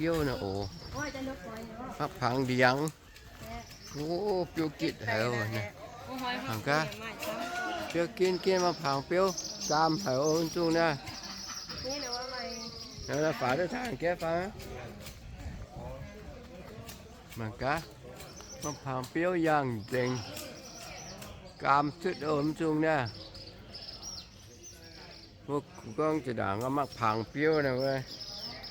Biouv naaiv oc. Maqv pangx ndiangx. O, biouv gitv haic oc. Mangc gaax. Biouv gitv gitv, maqv pangx biouv gaam haic oc, mv zungh naaiv. Faaux duqv tangv gaeqv faaux. Mangc gaax, maqv pangx biouv yangh nzengc, gaam cuotv oc, mv zungh naaiv. Mbuo gorngv zinh ndaangc maqv pangx biouv naaiv,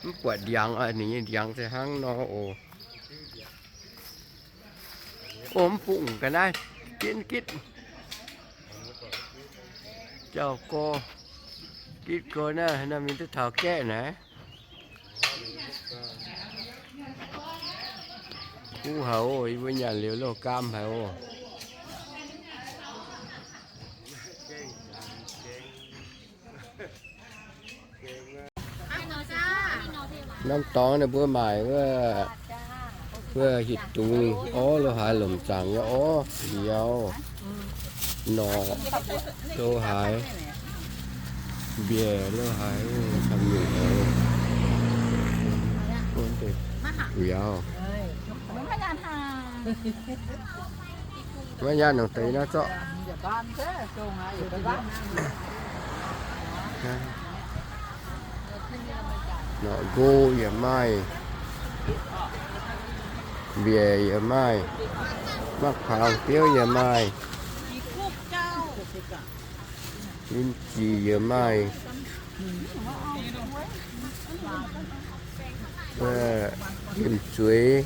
mv buatc ndiangx oc, ninh nyei ndiangx se hnangv nor oc. O, mv bungx ga'naaiv, gitv gitv. Jauv gorx, gitv gorx naaiv, naaiv mingh duqv taux gaeqv naaiv. Kuv haic oc, yie mbuo nyanc liuz loh gaam haic oc. Norm dorngx ninh mbuo maaic wuov, wuov hitv dungz orv lo haaix, lomc zaangc nyei orv, mbiauz, norqc lo haaix, mbiaec lo haaix, camv nyungc haic. Mbiauz. Maiv nyaanh nongc deix naaiv zorqv. Norqc nqo yaac maaih, mbiaec yaac maaih, maqv pangx biouv yaac maaih, linv-jiex yaac maaih, nqemh zueiz,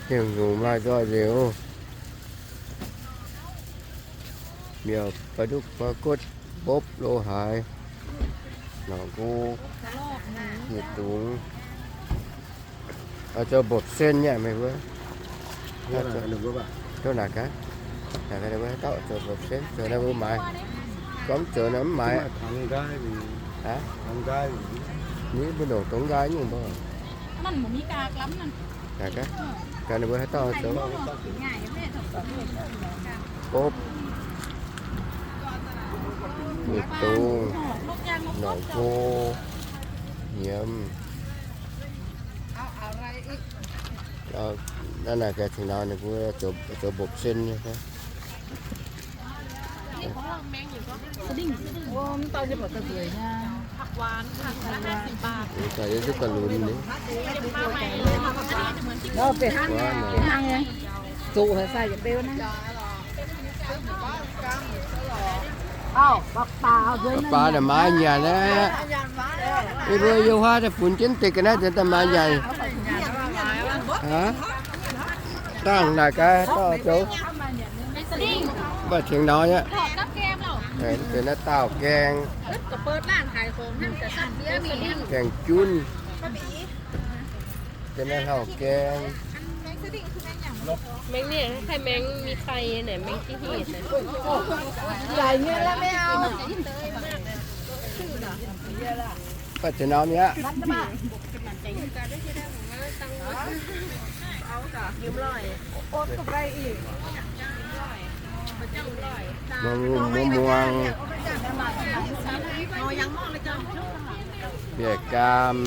hnyouv nyungc maaih nzoih nzengc oc. Mbiauz, ba'ndutv, ba'gotv, mbopv lo haaix, norqc nqo, hitv dungz. Zoux mbopv sen nyei meih mbuo. Tov naaic gaax, naaic gaax ninh mbuo haaix dauh zoux mbopv sen, zoux naaiv mbuo maaiz. Gorngv zoux naaiv mv maaiz. Ni mbuo nongc dongh nqaai nyungc mbuo. Naaic gaax, gaax ninh mbuo haaix dauh zoux. Mbopv, hitv dungz, norqc nqo, nyiemz. Naaiv naaic gaax tengx nor ninh mbuo zoux mbopv sen nyei. Daaih yie duqv ga'lunx ni. Baac baac naaic maaiz nyanc aqv. Yie mbuo yiem huaav daaih funx jienv deix ga'naaiv nzengc daaih maaiz nyanc. Dangh naaic gaax, dangh zoux. Mv baac tengx nor aqv. Benx naaiv daauh gaeng, gaeng junv. Benx naaiv hlauv-gaeng. Maengx ninh haih maengx mingh khai naaic, maengx jienv hitv naaic. Baac taux nor mi'aqv. Muangx, muangx, muangx. Mbiauz gaam,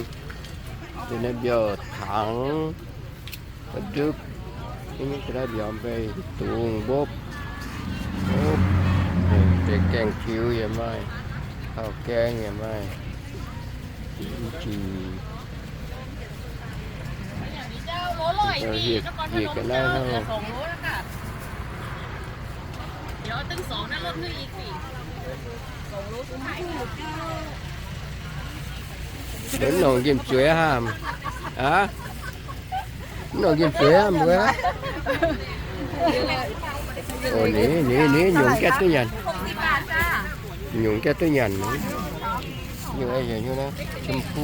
deix naaiv mbiauz tangx, ba'ndutv, deix naaiv mbiauz mbei, dungz mbopv, mbopv, deix gaeng-tiux yaac maaih, hlauv-gaeng yaac maaih, hieh ga'naaiv hnangv. Mv nongc nqemh zueiz hnangv. Aa? Mv nongc nqemh zueiz hnangv mbuo. Oc, ninh, ninh, ninh nyungc gaav duqv nyanc. Nyungc gaav duqv nyanc. Nyungc haaix nyungc naaiv? ชมพู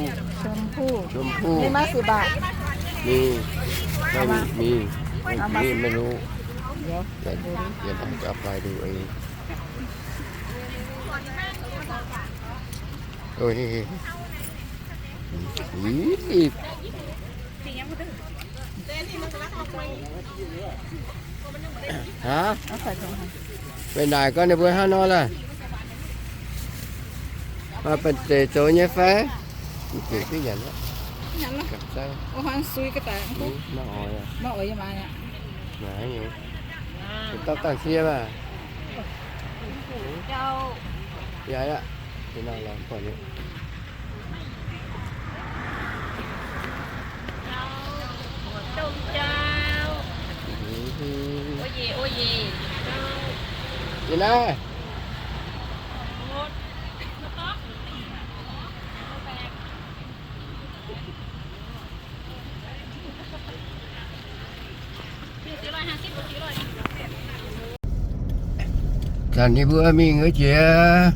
ชมพู นี่ ห้าสิบบาท นี่ ไม่มี ไม่รู้ เดี๋ยว เดี๋ยว เดี๋ยวจะเอาไปดูเอง เออ นี่ นี่ Haaix? Baac naaic gorngv ninh mbuo hnangv nor laeh. Maaih banh zeic zoux nyei fai? Mv zeiz duqv nyanc aqv. Gapv zauv. Mv oix, mv oix nyei. Dauh dangh sie maah. Yaac, yaac, yie naaiv. Zanc yie mbuo mingh wuov jiex,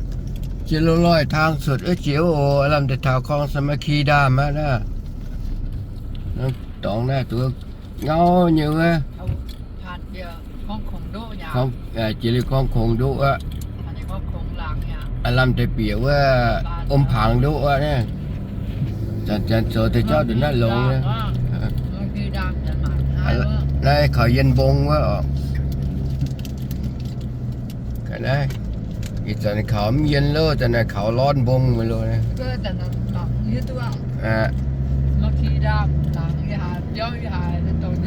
jiex loz-loih tang cuotv wuov jiex oc, lamh deix taux คลองสามัคคี ndaamh aqv naaiv. Dorngx naaiv duqv ngau nyei wuov. Jiex liuz คลองโขง ndoqv aqv. Lamh deix bieqc wuov อมผาง ndoqv aqv naaiv. Zanc-zanc zoux deix jauv nduqc naaiv longx. Naaiv kaux yien mbong wuov oc. Ga'naaiv, ih zanc kaux mv yien loh, zanc naaiv kaux lorz mbong mv loh.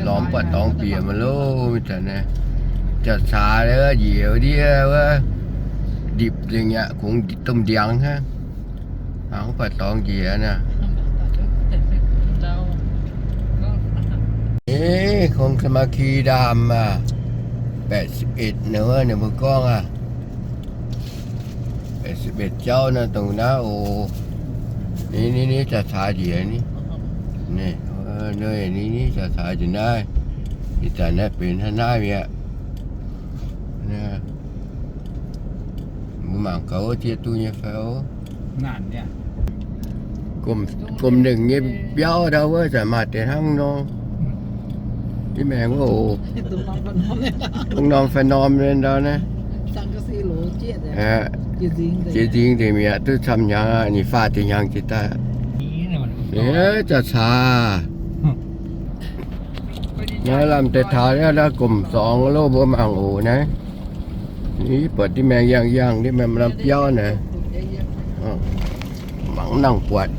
Lorz buatc dorngx bieqc mv loh, ih zanc naaiv. Jaax-caax njiec ndiev wuov, ndipc nzengc aqv, kungx domh ndiangx hnangv. Mangc buatc dorngx njiec naaiv. Ih, คลองสามัคคี ndaamh aac, แปดสิบเอ็ด naaiv wuov ninh mbuo gorngv aac. แปดสิบเอ็ด jauv naaiv dongh naaiv oc. Ni, ni, ni jaax-caax njiec ni. Ni, ni, ni jaax-caax njiec naaiv. Ih zanc naaiv benx hnangv naaiv mi'aqv. Mbuo mangc gaax wuov jiex duqv nyei fai oc. Gomh, gomh nengc nyei biauv ndau wuov zanc maaih deix hnangv nor. Div maengx wuov oc. Dongh norm fai norm ndau naaiv. Jiex nzingx deix mi'aqv, duqv camv hnyangx aqv, ninh faah deix hnyangx jiex daaih. Jaax-caax. Naaiv lamh deix taux naaiv gomh zorngx loh, mbuo mangc oc naaiv. Buatc div maengx yangh yangh, div maengx lamh biauv naaiv. Mangc nangh buatc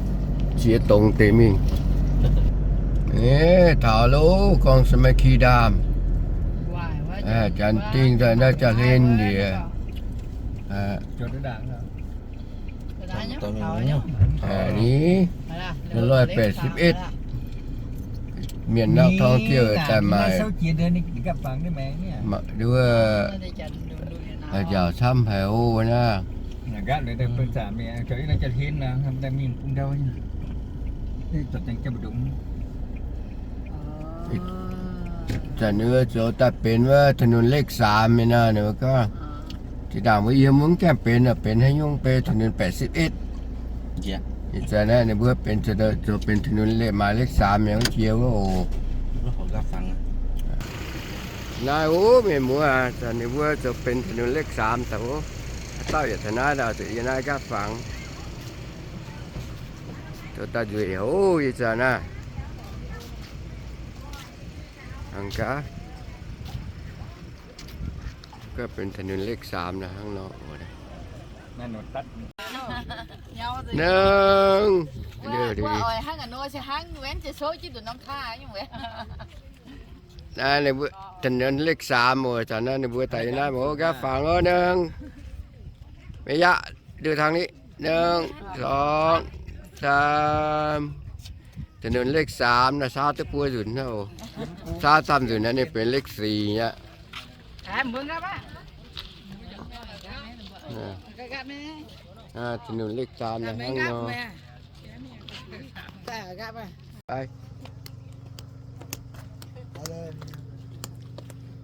ziex dongz deix mingh. Taux loh, คลองสามัคคี ndaamh. Janx dingh daaih naaiv jauv-hlen njiec. Ni, loz-loih แปดสิบเอ็ด mienh nor ท่องเที่ยว daaih maaic. Nduov, njaaux camv haic oc naaiv. Zanc ninh mbuo zoux daaih benx wuov ถนนเลขสาม mingh nor, ninh mbuo gorngv, zinh ndaangc mbuo yiem mv gaengh benx, benx haaix nyungc benx ถนนแปดสิบเอ็ด. Ih zanc naaiv ninh mbuo benx zoux benx ถนนเลข หมายเลขสาม mingh wuov jiex wuov oc. Naaiv oc, mienh muoz, zanc ninh mbuo zoux benx ถนนเลขสาม daaih oc. Haaix dauh yaac taux naaiv daaih zuqc yie naaiv nqaapv fangx. Zoux daaih nzueic oc, ih zanc naaiv. Hnangv gaax. Gaax benx ถนนเลขสาม naaiv hnangv nor. Nengh. Naaiv ninh mbuo ถนนเลขสาม oc, zanc naaiv ninh mbuo daaih yiem naaiv mangc nqaapv fangx oc. Nengh. Maiv yaac, duqv tangv ni. Nengh, sorng, saam. ถนนเลขสาม naaiv saauv duqv buo nzunc hnangv oc. Saauv camv nzunc naaiv ninh benx เลขสี่ aqv. ถนนเลขสาม naaiv hnangv nor.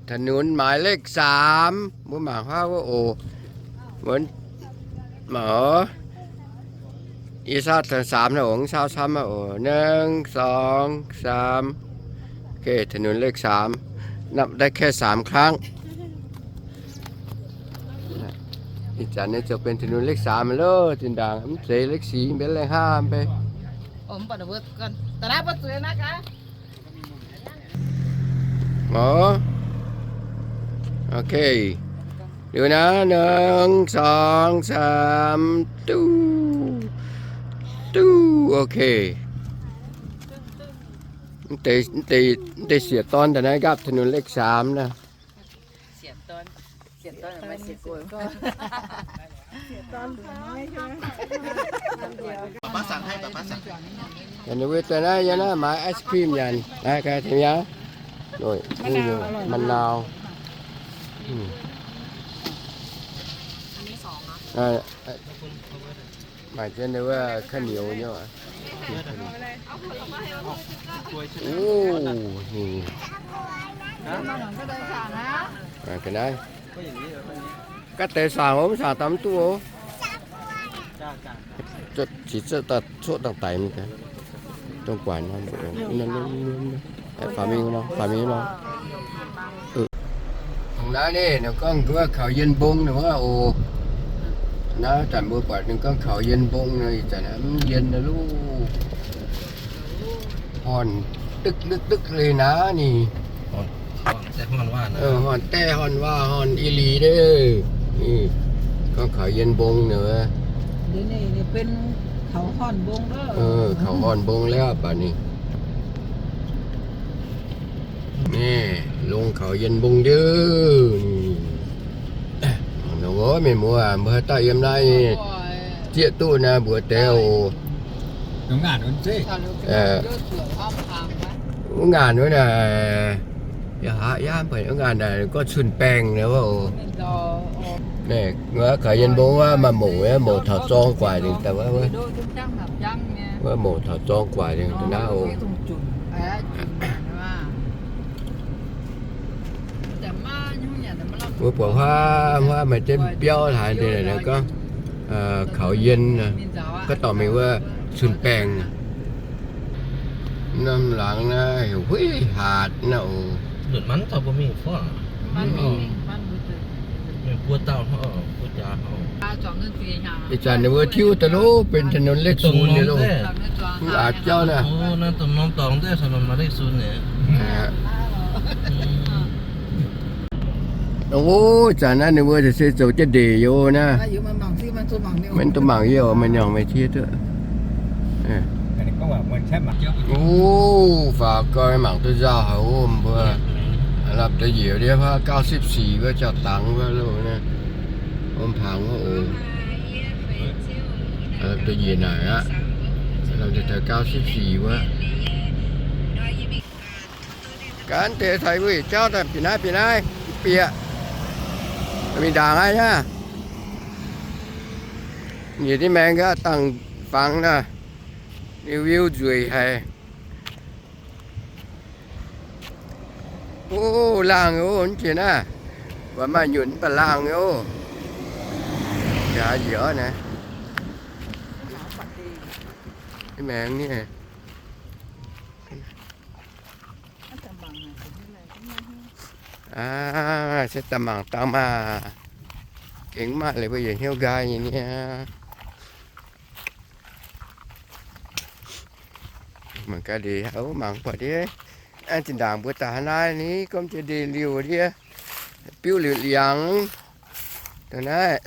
ถนนหมายเลขสาม, mbuo mangc huaav wuov oc. Mbuo mangc oc. Yie saauv สาม naaiv oc, saauv camv naaiv oc. Nengh, sorng, saam. Okay, ถนนเลขสาม นับได้แค่สามครั้ง. Ih zanc naaiv zoux benx ถนนเลขสาม loh, zinh ndaangc mv zeiz เลขสี่, mv benx เลขห้า mv bei. Oc. Okay. Liuz naaiv, nengh, sorng, saam, duqv, duqv, okay. Mv deix, mv deix sieqv dorn daaih naaiv nqaapv ถนนเลขสาม naaiv. Ninh mbuo daaih naaiv yiem naaiv maaiz ice cream nyanc. Naaiv gaax tengx yaac. Ma'naau. Maaih jienv wuov ข้าวเหนียว nyei. Ga'naaiv, ga'naaiv, ga'deix saangc oc, mv saangc daaih mv duqv oc. Cingx zuqv daaih coqv dangh daic mingh gaax. Dongh guaax nor, faaux mingh nor, faaux mingh nor. Naaiv ninh gorngv wuov kaux yien mbong ninh wuov oc. Naaiv zanc mbuo buatc ninh gorngv kaux yien mbong nor, ih zanc mv yien loh. Horn dukv dukv dukv liuz naaiv ninh. Horn daeh horn waac, horn i liz deix. Gorngv kaux yien mbong nor. Kaux horn mbong lorqc baac ninh. Naaiv longx kaux yien mbong diuv. Mienh muoz, mbuo haaix dauh yiem naaiv zieqv duqv naaiv mbuox deix oc. Wuov ngaanc wuov naaic, yaac haaix yaav mv baac wuov ngaanc naaic gorngv cun-baengh naaic wuov oc. Naaiv kaux yien mbong wuov maaih mouc, mouc taux zorng guaaic nzengc daaih wuov. Wuov mouc taux zorng guaaic nzengc daaih naaiv oc. Mbuo buatc huaav huaav maaih jienv biauv haaix deix naaic gorngv kaux yien, gorngv dorh mingh wuov cun-baengh. Norm laangz naaiv heuc huiv hatc naaiv oc. Ih zanc ninh mbuo tiuv daaih loh, benx ถนนเลขศูนย์ nyei loh. Mv aqc jauv naaiv. Ov, zanc naaiv ninh mbuo se zoux jienv ndeic youz naaiv. Maiv duqv mangc yie oc, meih nyungc meih tie duqv. Ov, faaux gau mangc duqv nzauh haic ov mbuo. Lomh deix njiec ndiev เก้าสิบสี่ wuov jauv-dangx wuov loh naaiv. Om pangx wuov oc. Lomh deix njiec naaic aqv. Lomh deix taux เก้าสิบสี่ wuov. Ganh deix taux wuov jauv daaih bieqc naaiv bieqc naaiv bieqc. Mingh ndaangc aqv nyei. Njiec nyei maengx gaax dangh fangx naaiv. Ninh view nzueic haic. Ov, laangh oc, mv jiex naaiv. Buatc maaih nyunc mv baac laangh oc. Jaax njiec naaiv. Maengx nyei. Aav, se daaih mangc dangh maah. Gengh maaih leiz mbuo yietc hnyouv nqaai nyei niaa. Mangc gaax ndeic, ov, mangc buatc ndiev. Zinh ndaangc mbuo daaih hnangv naaiv ni, gomv jiex ndeic-liuh ndiev, biuv liuz liangx. Dongh naaiv,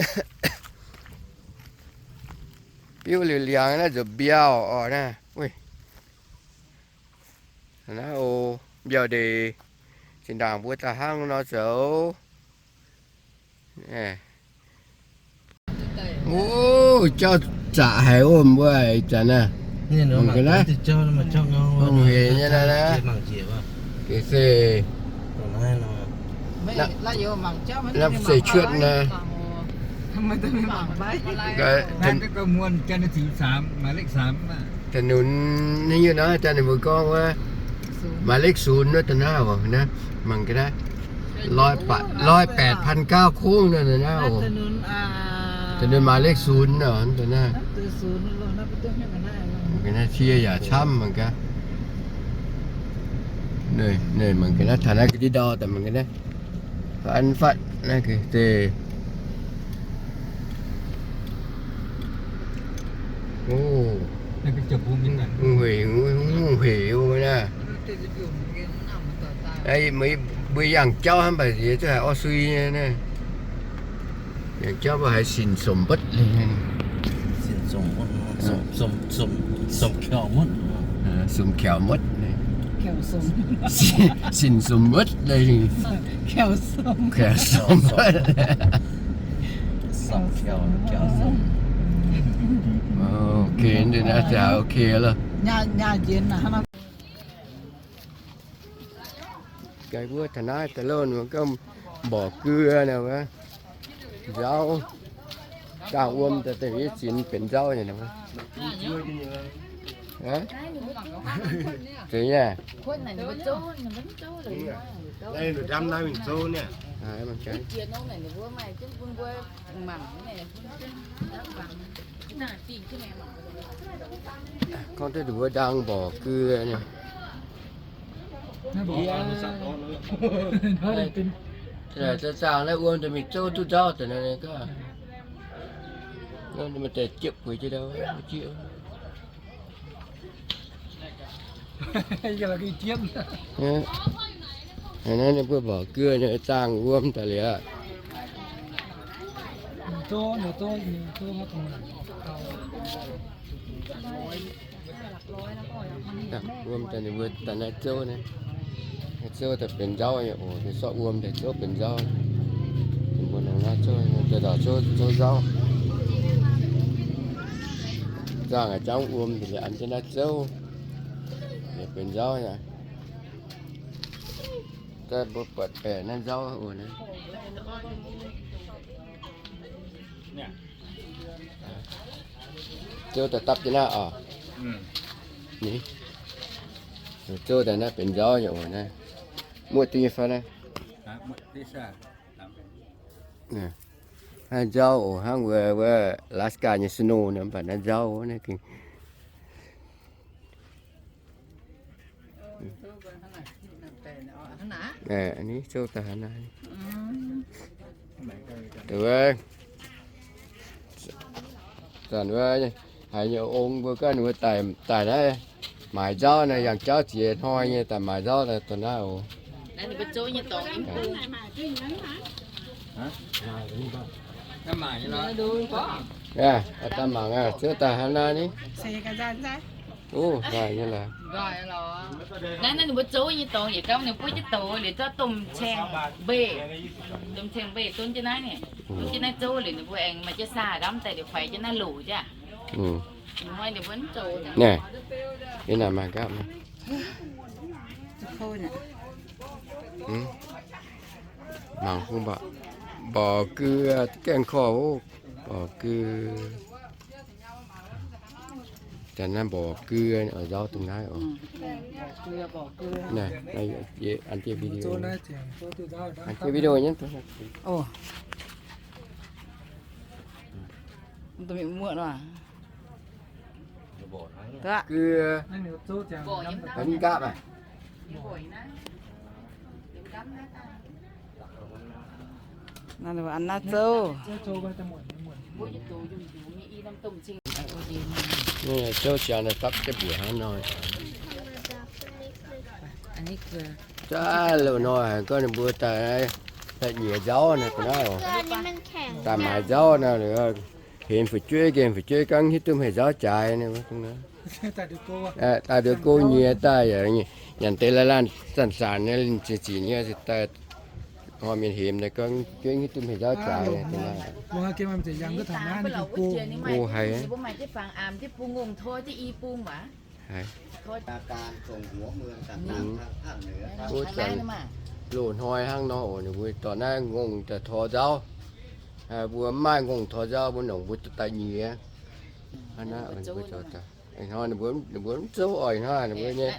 biuv liuz liangx naaiv nzuonx mbiauh orqc naaiv. Naaiv oc, mbiauh ndeic. Zinh ndaangc mbuo daaih hnangv nor zoux. Ov, jauv zaqc haic ov, mbuo ih zanc naaiv. Mangc ga'naaiv, hungh hec nyei naaiv. Ga'naaiv se cuotv naaiv.ถนน naaiv nyungc naaiv, daaih ninh mbuo gorngv wuov หมายเลขศูนย์ wuov da'naaiv oc, naaiv mangc ga'naaiv, ร้อยแปดพันเก้า โค้ง naaiv da'naaiv oc. ถนน หมายเลขศูนย์ naaiv da'naaiv. Ga'naaiv cie yaac camv mangc gaax. Naaiv mangc ga'naaiv, taux naaiv ga'ndiev ndau daaih mangc ga'naaiv. Fatv fatv naaiv ga'deix. Ov, hungh hec, hungh hec naaiv. Mbuo yangh jauv hnangv mv baac nziex zuqc haiz orv sui nyei naaiv. Yangh jauv mbuo haiz sin somc mbutv liuz. Somc kaux mutv. Sin sumx wuotv, kaeqv sumx wuotv. Ok, naaiv daaih ok loh. Ga'naaiv taux naaiv daaih loh, ninh mbuo gorngv mborqc geu naaic wuov, nzauv, zaangh wuom daaih deix yietv zinx benx nzauv nyei. Zeiz nyei. Gorngv duqv ninh mbuo ndaang mborqc geu nyei. Zaangh naaiv wuom daaih mingh zouv duqv nzauv daaih naaiv gaax. Maaih deix jiepv bueix jienv ndau. Naaiv ninh mbuo mborqc geu nyei, zaangh wuom daaih liuz. Wuom daaih ninh mbuo daaih naaiv zouv naaiv, naaiv zouv daaih benx nzauv nyei oc. Ninh sortv wuom daaih zouv benx nzauv. Ninh mbuo nongc naaiv zouv, daaih zouv, zouv nzauv. Zaangh a'jangv wuom liuz an jienv naaiv zouv, liuz benx nzauv nyei. Daaih mbuo buatc baeqc naaiv nzauv oc naaiv. Zouv daaih dapv jienv naaiv oc. Ni, zouv daaih naaiv benx nzauv nyei oc naaiv. Muoqv diqv nyei fai naaiv? Naaiv nzauv oc, hnangv wuov, wuov Alaska nyei snow naaiv, mv baac naaiv nzauv naaiv gengh Aa, ni zouv daaih hnangv naaiv. Wuov, zanc wuov haiz nyei ong mbuo ganh wuov daaih, daaih naaiv maaiz nzauv naaiv, yangh jauv ziex hnoi nyei daaih maaiz nzauv daaih naaiv oc. Aa, daaih mangc aqv, zouv daaih hnangv naaiv ni. Ov, nzaaih nyei laaix. Naaiv, naaiv ninh mbuo zouv nyei dorngx yietc gauh ninh buov jienv douz liuz zorqv domh caeng mbeix, domh caeng mbeix donv jienv naaiv ni. Donv jienv naaiv zouv liuz ninh mbuo aengx maaih jienv saah ndamv daaih liuz faix jienv naaiv loc jienv. Naaiv, naaiv maaih nqaapv. Mangc bun mborqc geu, gaengh korv oc, mborqc geu. Zanc naaiv mborqc geu oc, nzauv dongh naaiv oc. Naaiv, an jienv video, an jienv video nyei. Geu, mv nqaapv aqv. An naaiv zouv. Zouv ziangx dapv jienv mbuoqc hnangv nor. Zaav loz-hnoi gorngv ninh mbuo daaih, daaih nyiex nzauv naaiv, daaih maaiz nzauv naaiv, hemx fu'jueiv, nqemh fu'jueiv gorngv hiuv duqv hmei nzauv jaaix. Daaih nduov gouv nyiex daaih, nyanc deix laanh laanh zanc-zanc nyei, zinh zic nyei daaih, hnoi mienh hemx naaiv gorngv jueiv hiuv duqv hmei nzauv jaaix. Go haiz. Loz-hnoi hnangv nor oc, ninh mbuo dorh naaiv ngongh daaih tor nzauv. Mbuo mv maaih ngongh tor nzauv, mbuo nongc mbuo daaih nyiex. Ih hnoi ninh mbuo, ninh mbuo mv zouv oc, ih hnoi ninh mbuo nyei,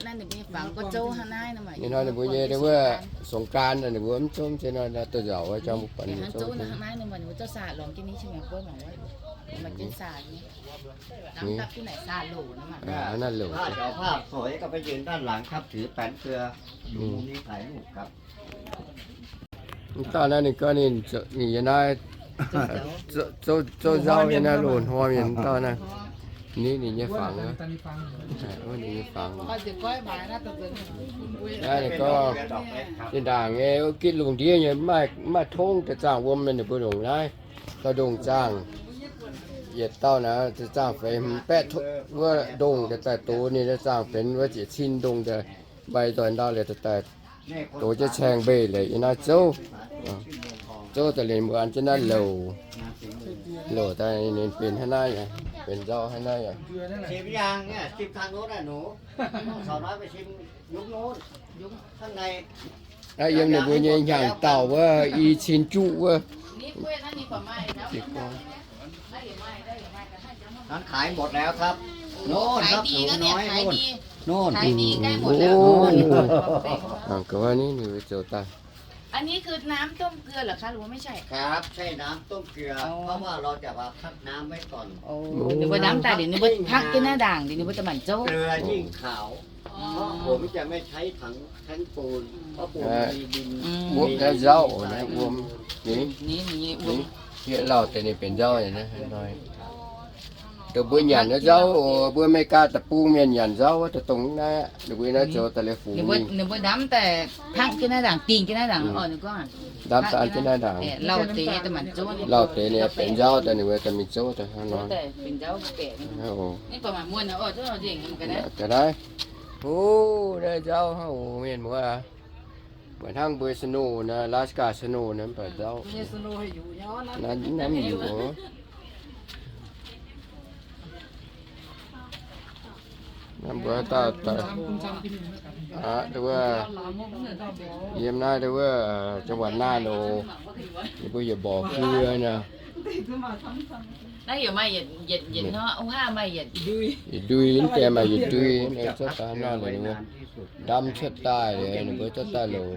ih hnoi ninh mbuo nyei wuov songx gan, ninh mbuo mv zouv, se nor daaih nzauc wuov jang mbuo buatc ninh zouv. มอง dauh naaiv ninh gorngv ninh, ninh yiem naaiv zouv nzauv nyei naaiv loz-hnoi mienh dauh naaiv. Ni ninh nyei fangx, ninh nyei fangx. Naaiv ninh gorngv zinh ndaangc nyei wuov gitv lungh ndiev nyei mv maaih tongv daaih zaangh wuom, ninh mbuo longc naaiv gauh ndongh zaangh. Yietc dauh naaiv zaangh feix hmz baeqv wuov ndongh daaih dox ninh zaangh benx wuov ziepc cin ndongh daaih. Mbaih nzoih ndau liuz daaih, dox jienv caeng mbeih liuz yiem naaiv zouv. Zouv daaih liuz mbuo an jienv naaiv louc. Louc daaih ninh benx hnangv naaiv, benx nzauv hnangv naaiv. Naaiv yiem ninh mbuo nyei hnyangx-daauh wuov, i cin juqv wuov. ขายดีนะเนี่ย ขายดี ขายดีใกล้หมดแล้ว อันนี้คือน้ำต้มเกลือเหรอคะ หรือว่าไม่ใช่ ครับ ใช่น้ำต้มเกลือ เพราะว่าเราจะมาพักน้ำไว้ก่อน ninh mbuo ndamv daaih liuz ninh mbuo พัก jienv naaiv ndaangc liuz ninh mbuo da'maanc zouv. เกลือยิ่งขาว เพราะผมจะไม่ใช้ถังแท้งปูน เพราะปูนมีดิน wuom naaiv nzauv oc, naaiv wuom, hietv lauh deix ninh benx nzauv nyei. Dongh mbuo nyanc naaiv nzauv oc, mbuo America deic-bung mienh nyanc nzauv wuov dongh naaiv, ninh mbuo naaiv zoux daaih liuz fungx mingh. Ninh mbuo ndamv daaih พัก jienv naaiv ndaangc, dingh jienv naaiv ndaangc oc, ninh gorngv ndamv daaih an jienv naaiv ndaangc. Lauh deix ninh benx nzauv daaih, ninh mbuo daaih mingh zouv daaih hnangv nor. Ga'naaiv. O, naaiv nzauv hnangv oc, mienh muoz aac. Buatc hnangv mbuo snow naaiv, Alaska snow naaiv mv baac nzauv. Naaiv mv yuqc oc. Naaiv mbuo dauh, wuov, yiem naaiv wuov, จังหวัดน่าน oc, ninh mbuo yietc mborqc gui naaiv. Yietc ndui, mv deix maaih yietc ndui, ninh cuotv daaih nor, ninh mbuo ndamv cuotv daaih liuz, ninh mbuo cuotv daaih louc,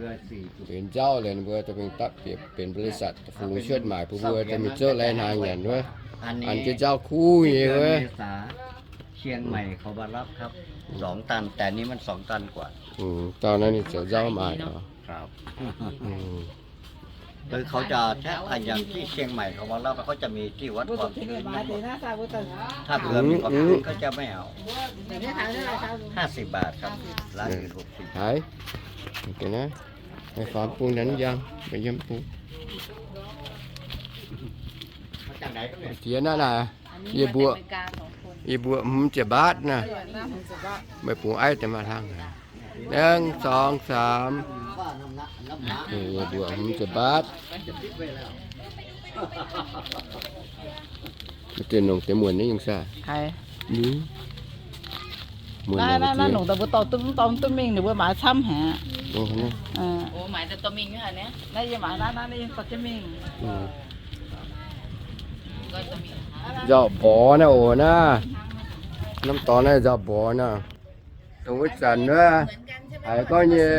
benx nzauv liuz, ninh mbuo daaih mingh dapv bieqc benx บริษัท fungx cuotv maaic bun mbuo daaih mingh zouv lai hnaangx nyanc wuov. An jienv nzauv kuv nyei wuov. เชียงใหม่เขามารับครับ สองตัน แต่อันนี้มัน สองตัน กว่า Dauh naaiv ninh zoux nzauv maaic oc. คือเขาจะ ถ้าอย่างที่เชียงใหม่เขามารับ เขาจะมีที่วัดความชื้น ถ้าเผื่อมีความชื้นเขาจะไม่เอา ห้าสิบบาทครับ ร้านอื่น หกสิบ Haiz, faaux bung nanv yangh, yiem bung. Jiex naaiv naaic, yie mbuoqc, yie mbuoqc hmz ziepc mbaatv naaiv. Meih bungx aiv deix maaih hlang. Nengh, sorng, saam. Yie mbuoqc hmz ziepc mbaatv. Maiv deix nongc deix muonc naaiv yungh saah? Muonc naaiv nongc daaih mbuo dorh duqv, dorh duqv mingh, ninh mbuo maaiz camv haic. Naaiv yie maaiz naaiv, naaiv yie dorh jienv mingh. Nzauh mborqv naaiv oc naaiv. Norm dorngx naaiv nzauh mborqv naaiv. Dongh wuov zanc wuov, haiz gorngv nyei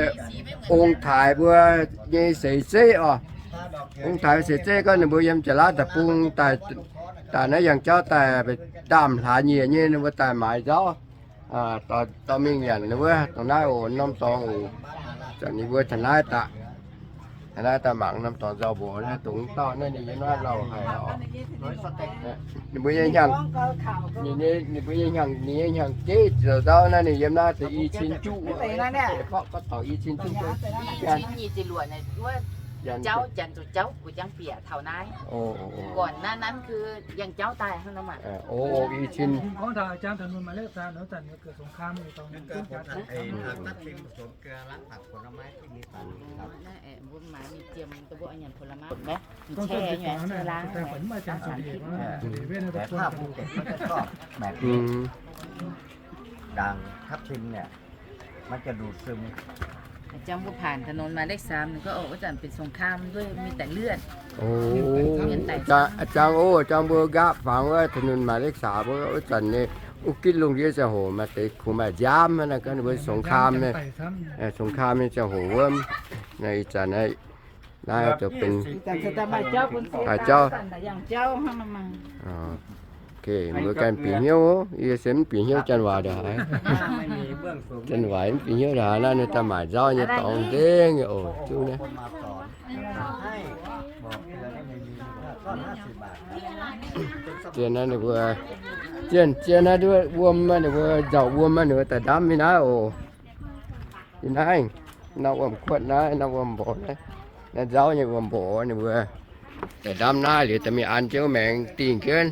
ong-taaix mbuo nyei seix zeiv oc. Ong-taaix seix zeiv gorngv ninh mbuo yiem Jaax-Laauv deic-bung daaih, daaih naaiv yangh jauv daaih, ndaamv-hlaax nyiec nyei ninh mbuo daaih maaiz nzauv, dorh mingh nyanc wuov. Dongh naaiv oc, norm dorngx oc. Zanc ninh mbuo taux naaiv daaih, taux naaiv daaih mangc norm dorngx nzauh mborqv naaiv, dongh dauh naaiv ninh yiem naaiv lauh haic oc. Ninh mbuo nyei hnyangx, ninh mbuo nyei hnyangx, ninh nyei hnyangx jeiv zoux nzauv naaiv, ninh yiem naaiv deix i cin juqv. Gorngv taux i cin juqv, i cin nyic ziepc luoqc naaiv, wuov jauv janx zuqc jauv gu'jangv bieqc taux naaiv. Gorn naaiv nanv keu yangh jauv daaih hnangv nor maah. O, i cin. Gorngv taux jangx taux nunc maaih leqv zaan nor, zanc ninh เกิดสงคราม อยู่ตรงนั้น ด่างทับทิมเนี่ย มันจะดูดซึม Jangx mbuo ผ่านถนนหมายเลขสาม ninh gorngv, o, wuov zanc benx สงคราม ด้วย มีแต่เลือด. O, jangx, o, jangx mbuo nqaapv fangx wuov ถนนหมายเลขสาม wuov, wuov zanc ninh wuov gitv lungh ndiev ziangh hoc maaih deix kungx maaih nziaamv naaiv, ninh gorngv ninh mbuo สงคราม nyei, สงคราม nyei ziangh hoc wuov. Naaiv ih zanc naaiv, naaiv zoux benx haaix jauv. Mbuo ganh bieqc hnyouv, yie se mv bieqc hnyouv janx-waaic ndongc haaix. Janx-waaic mv bieqc hnyouv ndongc haaix, naaiv ninh daaih maaic nzauv nyei dorngx nzengc nyei oc, zungv naaiv. Zien naaiv ninh mbuo, zien, zien naaiv nduov wuom naaiv, ninh mbuo nzauh wuom naaiv, ninh mbuo daaih ndamv mingh naaiv oc. Yie naaiv, norm wuom-kuotv naaiv, norm wuom-mborqv naaiv, naaiv nzauv nyei wuom-mborqv ninh mbuo daaih ndamv naaiv liuz daaih mingh an jienv wuov maengx dingh jienv.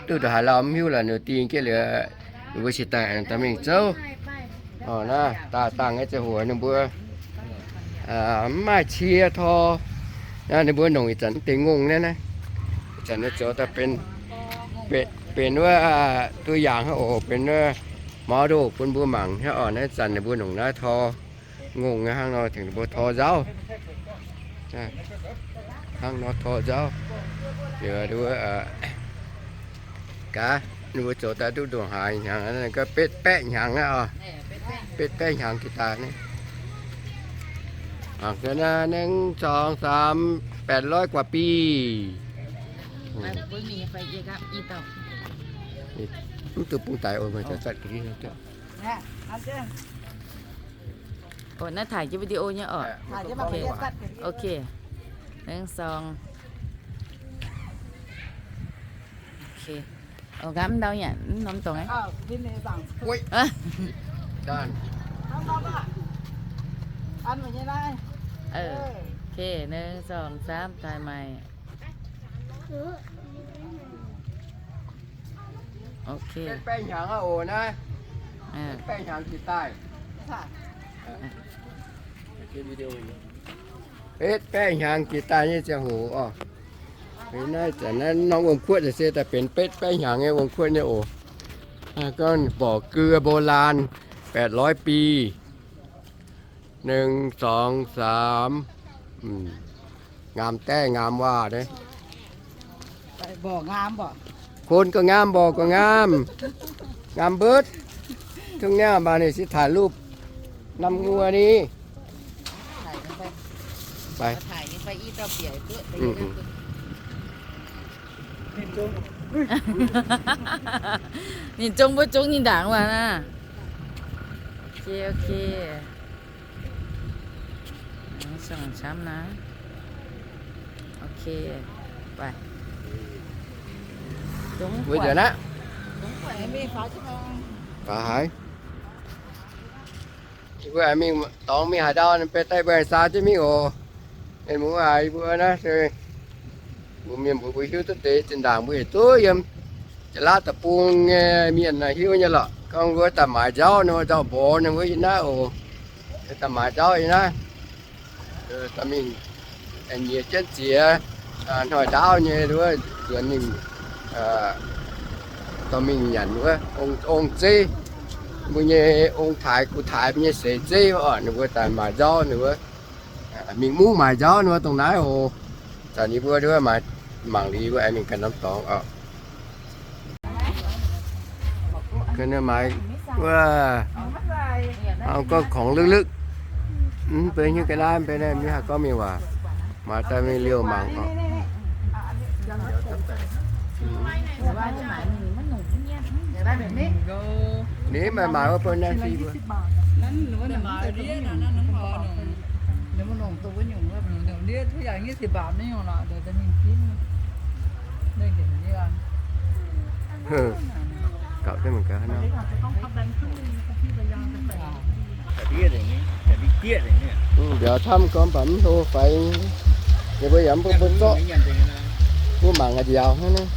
Duqv ndongc haaix lauh mv hiuv lorqc, ninh dingh jienv liuz, ninh mbuo cingx daaih, daaih mingh zouv. Orqc, naaiv daaih dangh nyei ziangh hoc ninh mbuo mv maaih cie tor. Naaiv ninh mbuo nongc ih zanc deix ngongh naaiv, naaiv ih zanc ninh zoux daaih benx, benx wuov ตัวอย่าง hnangv oc, benx wuov model bun mbuo mangc hnangv orqc. Naaiv zanc ninh mbuo nongc naaiv tor ngongh hnangv nor tengx ninh mbuo tor nzauv. Hnangv nor tor nzauv. Gaax, ninh mbuo zoux daaih duqv ndongc haaix hnyangx, betv baeqv hnyangx aqv oc. Betv baeqv hnyangx jiex daaih naaiv. Mangc gaax naaiv, หนึ่ง สอง สาม แปดร้อย กว่าปี. Mv duqv bung daic oc, meih zatv ga'ndiev. Ov, naaiv taaih jienv video nyei orqc. Ok. หนึ่ง สอง Ok. Ov, nqaam ndau nyanc, mv norm dorngx. Ok, หนึ่ง สอง สาม taaih maaic. Ok. Betv baeqv hnyangx aqv oc naaiv. Betv baeqv hnyangx jiex daaih. Betv baeqv hnyangx jiex daaih nyei ziangh hoc oc. Naaiv zanc naaiv norm wuom-kuotv se daaih benx betv baeqv hnyangx nyei wuom-kuotv nyei oc. Gorngv บ่อเกลือโบราณ แปดร้อยปี หนึ่ง สอง สาม Ngaam daeh ngaam waac naaiv. Kôn gauh ngaam, mborqc gauh ngaam, ngaam mbuotv. Tungv niaa mbaah ninh se taaih lupv norm nguoh ni. Ninh zong mbuo zong ninh ndaangc waac naaiv. Ok, ok. Camv naaiv. Ok, baaih. Mbuo nzunc aqv. Baaix haiz. Mbuo mingh dorngx mingh haaix ndau, mbuo daaih mbuo saa jienv mingh oc. Mienh muoz aac, mbuo naaiv se mbuo mienh mbuo, mbuo hiuv duqv deix zinh ndaangc mbuo yietc zungv yiem Jaax-Laauv deic-bung nyei mienh hiuv nyei lorqc. Gorngv wuov daaih maaiz nzauv, ninh mbuo nzauv mborqv, ninh mbuo yiem naaiv oc. Daaih maaiz nzauv yiem naaiv. Dorh mingh nyiex jienv ziex hnoi ndaauv nyei wuov nzuonx ninh dorh mingh nyanc wuov ong-zeiv, mbuo nyei ong-taaix gu-taaix mbuo nyei seix zeiv oc. Ninh mbuo daaih maaiz nzauv ninh wuov, mingh mungv maaiz nzauv ninh wuov dongh naaiv oc. Zanc yie mbuo wuov mangc liuz wuov aengx mingh ganh norm dorngx oc. Ga'naaiv maaiz wuov, gorngv ของเล็กๆ mv benx hiuv ga'naaiv, mv benx naaiv mienh haih gorngv mingh waac. Maaiz daaih mingh liouh mangc oc. Ninh maaih maaiz wuov bun naaiv si mbuo. Gauh duqv mangc gaax nor. Mbiauz camv gorngv baac mv hlo faix. Ninh mbuo yaac mv bun zorqv. Mbuo mangc gaax nziaaux hnangv naaiv.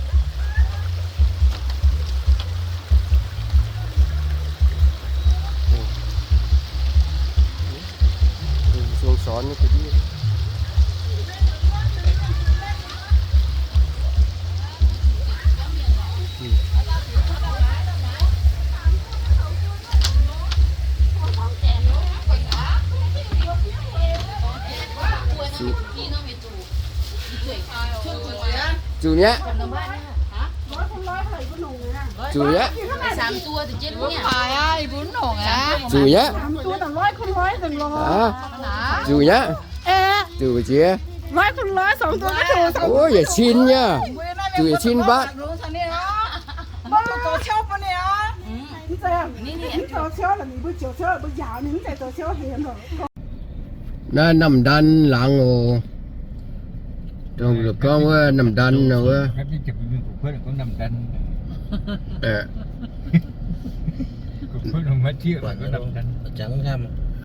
Sung sorn nyei ga'ndiev. Zuqc, zuqc mi'aqv. Zuqc mi'aqv. Zuqc mi'aqv. Zuqc mi'aqv. Zuqc. Ov, yietc cin nyei. Zuqc yietc cin mbatv. Naaiv Namh Ndan laangz oc. Dongh gorngv wuov Namh Ndan nor wuov.